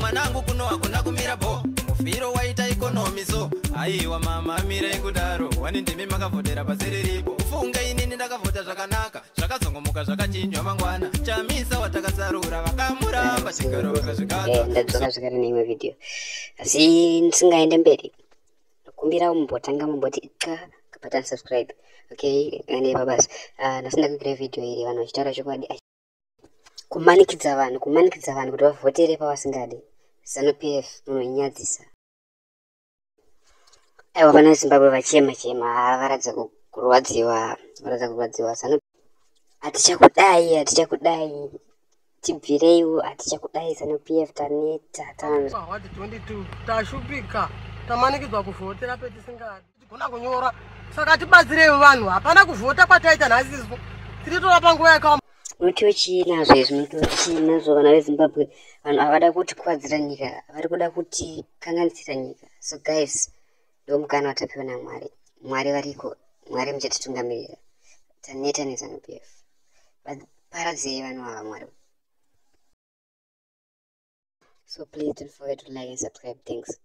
Mwanangu, kuno hakuna kumira bo, mufiro waita economy. So aiwa mama, mirai kudaro wani, ndimi makavhotera pasiriripo. Ufunge inini ndakavhota zvakanaka, zvakazongomuka zvakachinjwa mangwana. Chamisa watakasarura vakamuramba, chigaro vakazvikadza. Ndadzoka zvakare neimwe vhidhiyo, asi ndisingaende mberi, kumbira mumbotanga mumboti ka kabutton subscribe. Okay, ane pabasa. Nhasi ndakuigira vhidhiyo iri, vanhu vachitaura chokwadi, kumanikidza vanhu, kumanikidza vanhu kuti vavhotere pavasingadi. ZANU PF munonyadzisa. Aiwa, vana veZimbabwe vachema chema, varatidza kurwadziwa, varatidza kurwadziwa. ZANU, hatichakudai, hatichakudai, tibvireiwo, hatichakudai. ZANU PF, taneta, tanzwa. Ward 22 tashupika, tamanikidzwa kuvhotera petisingadi. Tigona kunyora, saka tibatsireiwo vanhu. Hapana kuvhota kwataita nhasiso, tiri tora panguva yakaoma. Munotiwo chii nazvo izvi? Munotiwo chii nazvo, vana veZimbabwe? Vanhu havada kutikuvadzira nyika, vari kuda kutikanganisira nyika. So guys, ndo mukana watapiwa naMwari. Mwari variko, Mwari muchatitungamirira. Taneta neZANU PF, vaparadzei vanhu ava, Mwari. So please don't forget to like and subscribe. Thanks.